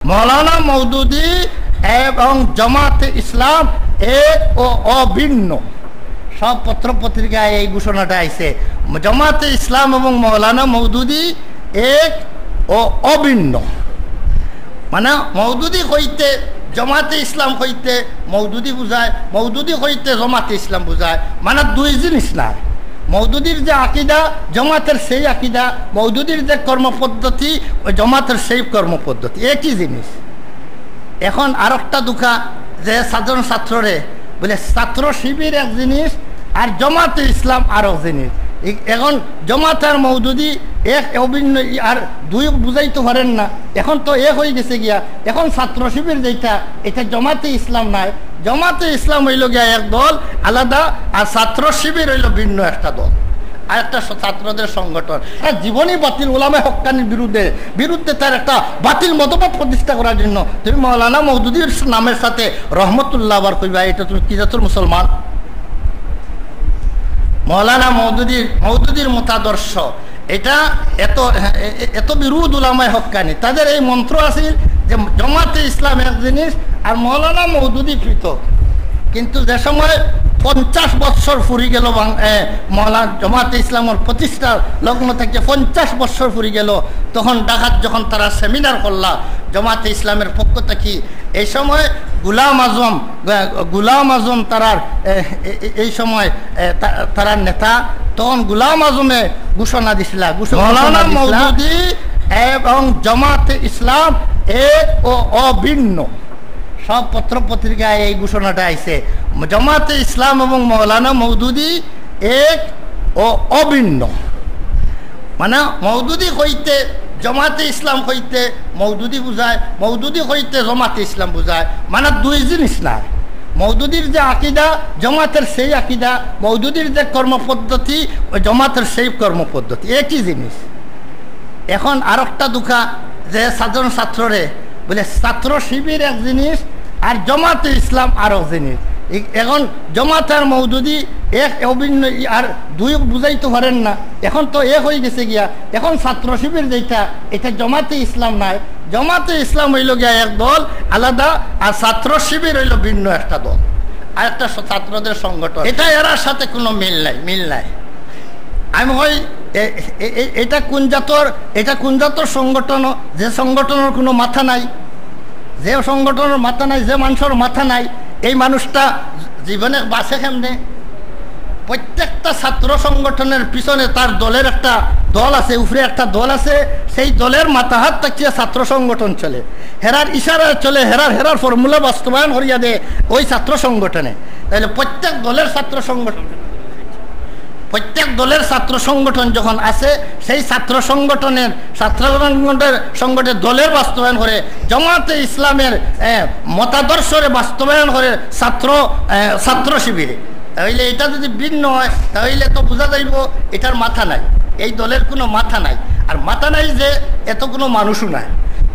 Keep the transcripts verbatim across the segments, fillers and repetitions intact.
মৌলানা মওদুদী এবং জামাতে ইসলাম এক ও অভিন্ন। সব পত্র পত্রিকায় এই ঘোষণাটা আইছে, জামাতে ইসলাম এবং মৌলানা মওদুদী এক ও অভিন্ন। মানে, মওদুদী কইতে, জামাতে ইসলাম কইতে মওদুদী বুঝায়, মওদুদী কইতে জামাতে ইসলাম বুঝায়, মানে দুই জিনিস না। মওদুদীর যে আকিদা, জামাতের সেই আকিদা, মওদুদীর যে কর্মপদ্ধতি, ওই জামাতের সেই কর্মপদ্ধতি, একই জিনিস। এখন আরোকটা দুকা, যে সাধারণ ছাত্ররে বলে ছাত্র শিবির এক জিনিস আর জামাতে ইসলাম আরো জিনিস। এ-, এখন জামাত আর মওদুদী এক অভিন্ন, ই আর দুই বুঝাইতে পারেন না। এখন তো এক হয়ে গেছে গিয়া। এখন ছাত্র শিবির যেটা, এটা জামাতে ইসলাম নয়। জামাতে ইসলাম হইল গিয়া এক দল আলাদা, আর ছাত্র শিবির হইল ভিন্ন একটা দল, আর একটা স-, ছাত্রদের সংগঠন। তার জীবনই বাতিল, ওলামায়ে হক্কানির বিরুদ্ধে, বিরুদ্ধে তার একটা বাতিল মতবাদ প্রতিষ্ঠা করার জন্য তুমি মৌলানা মওদুদীর নামের সাথে রহমতুল্লাহ আবার কইবা, এটা তুমি কি জাতর মুসলমান? মৌলানা মওদুদীর, মওদুদীর মতাদর্শ, এটা এত, এ-, এ-, এত বিরোধ উলামায়ে হক্কানি। তাদের এই মন্ত্র আছিল যে জামাতে ইসলাম এক জিনিস আর মৌলানা মওদুদী পৃথক। কিন্তু যে সময় পঞ্চাশ বৎসর ফুরি গেল বাং-, এ, মৌলানা জামাতে ইসলামর প্রতিষ্ঠার লগ্ন থেকে পঞ্চাশ বৎসর ফুরি গেল, তখন ঢাকাত যখন তারা সেমিনার করলা জামাতে ইসলামের পক্ষ থেকে, এই সময় গুলাম আজম, গু-, গুলাম আজম তারার, এ, এ-, এ-, এই সময়, এ, তা-, তারার নেতা, তখন গুলাম আজমে ঘোষণা দিছিলা, ঘোষ-, মৌলানা ঘোষণা দিছিলা। মওদুদী এবং জামাতে ইসলাম এক ও অভিন্ন। সব পত্র পত্রিকায় এই ঘোষণাটা আইছে, জামাতে ইসলাম এবং মৌলানা মওদুদী এক ও অভিন্ন। মানে, মওদুদী কইতে, জামাতে ইসলাম কইতে মওদুদী বুঝায়, মওদুদী কইতে জামাতে ইসলাম বুঝায়, মানে দুই জিনিস না। মওদুদীর যে আকিদা, জামাতের সেই আকিদা, মওদুদীর যে কর্মপদ্ধতি, ওই জামাতের সেই কর্মপদ্ধতি, একই জিনিস। এখন আরোকটা দুকা, যে সাধারণ ছাত্ররে বলে ছাত্র শিবির এক জিনিস আর জামাতে ইসলাম আরো জিনিস। এ-, এখন জামাত আর মওদুদী এক অভিন্ন, ই আর দুই বুঝাইতে পারেন না। এখন তো এক হয়ে গেছে গিয়া। এখন ছাত্র শিবির যেটা, এটা জামাতে ইসলাম নয়। জামাতে ইসলাম হইল গিয়া এক দল আলাদা, আর ছাত্র শিবির হইল ভিন্ন একটা দল, আর একটা স-, ছাত্রদের সংগঠন। এটা এরার সাথে কোনো মিল নাই, মিল নাই। আমি কই, এ-, এ-, এ-, এটা কোন জাতর, এটা কোন জাতর সংগঠন, যে সংগঠনের কোনো মাথা নাই, যে সংগঠনের মাথা নাই, যে মানুষের মাথা নাই, এই মানুষটা জীবনে বাঁচে কেমনে? প্রত্যেকটা ছাত্র সংগঠনের পিছনে তার দলের একটা দল আছে, উপরে একটা দল আছে, সেই দলের মাথাহাত থাকিয়া ছাত্র সংগঠন চলে। হেরার ইশারায় চলে, হেরার, হেরার ফর্মুলা বাস্তবায়ন করিয়া দেয় ওই ছাত্র সংগঠনে। তাহলে প্রত্যেক দলের ছাত্র সংগঠন, প্রত্যেক দলের ছাত্র সংগঠন যখন আছে, সেই ছাত্র সংগঠনের, ছাত্র সংগঠনের, সংগঠনের দলের বাস্তবায়ন করে, জামাতে ইসলামের, এ, মতাদর্শরে বাস্তবায়ন করে ছাত্র, এ, ছাত্র শিবিরে। তাহলে এটা যদি ভিন্ন হয়, তাহলে তো বোঝা যাইব এটার মাথা নাই, এই দলের কোনো মাথা নাই। আর মাথা নাই যে, এত কোনো মানুষও নাই।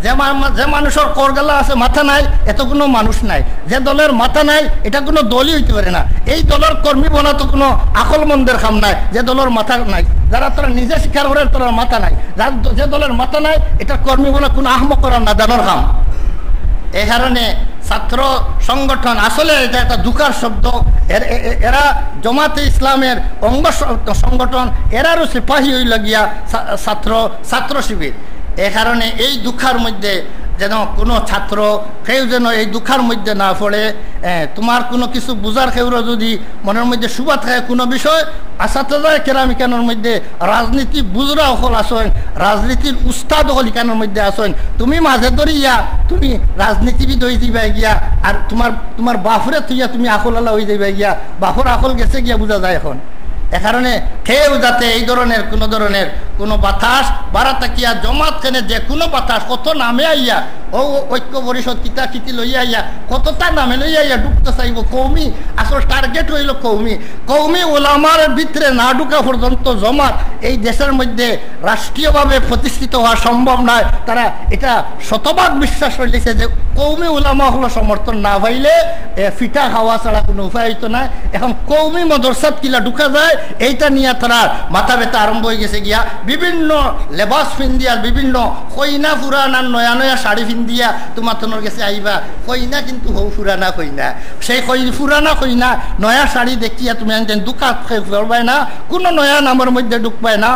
যে মা-, যে মানুষের করগালা আছে, মাথা নাই, এত কোনো মানুষ নাই। যে দলের মাথা নাই, এটা কোনো দলই হইতে পারে না। এই দলের কর্মী বলা তো কোনো আকলমন্দের কাম নাই, যে দলের মাথা নাই। যারা তারা নিজে স্বীকার করে তারার মাথা নাই, যার দ-, যে দলের মাথা নাই, এটা কর্মী বলা কোনো আহমক করার নাদানোর কাম। এই কারণে ছাত্র সংগঠন আসলে এটা একটা দুকার শব্দ। এর-, এ-, এ-, এরা জামাতে ইসলামের অঙ্গ স-, সংগঠন, এরারও সিপাহী হইল গিয়া ছা-, ছাত্র, ছাত্র শিবির। এ কারণে এই দুকার মধ্যে যেন কোনো ছাত্র, কেউ যেন এই দুকার মধ্যে না পড়ে। এ, তোমার কোনো কিছু বুঝার কেউরও যদি মনের মধ্যে শুভা থাকে কোনো বিষয়, আসাতেজায়ে কেরাম ইখানর মধ্যে, রাজনীতি বুঝরা অকল আছইন, রাজনীতির উস্তাদ অকল ইখানর মধ্যে আছইন। তুমি মাঝে ধরিয়া তুমি রাজনীতিবিদ হয়ে যাইবা গিয়া, আর তোমার, তোমার বাফরে থইয়া তুমি আকলআলা হয়ে যাইবা গিয়া, বাফর আকল গেছে গিয়া বুঝা যায় এখন। এ কারণে কেউ যাতে এই ধরনের কোনো ধরনের কোনো বাতাস বাড়া থাকিয়া জামাত কেনে যে কোনো বাতাস কত নামে আইয়া, ও ও ঐক্য পরিষদ কিতা কিতি লইয়া আইয়া, কততা নামে লইয়া আইয়া ঢুকতে চাইব কওমি, আসল টার্গেট হইল কওমি। কওমি ওলামার ভিতরে না ঢুকা পর্যন্ত জামাত এই দেশের মধ্যে রাষ্ট্রীয়ভাবে প্রতিষ্ঠিত হওয়া সম্ভব নয়। তারা এটা শতভাগ বিশ্বাস করিলিছে যে কওমি ওলামা অকলর সমর্থন না পাইলে, এ, ফিটা খাওয়া ছাড়া কোনো উপায় হইতো না। এখন কওমি মাদ্রাসাত কিলা ঢুকা যায়, এইটা নিয়া তারার মাথা ব্যথা আরম্ভ হয়ে গেছে গিয়া। বিভিন্ন লেবাস পিন্দিয়া, বিভিন্ন কইনা পুরান আর নয়া নয়া শাড়ি দিয়া তুমার তনর গেছে আইবা। কইনা কিন্তু হউ পুরানা কইনা। সেই কই-, পুরানা কইনা, নয়া শাড়ি দেখিয়া তুমি আনতেন দোকান খেয়ে ফেলবায় না, কোনো নয়া নামর মধ্যে ঢুকবায় না।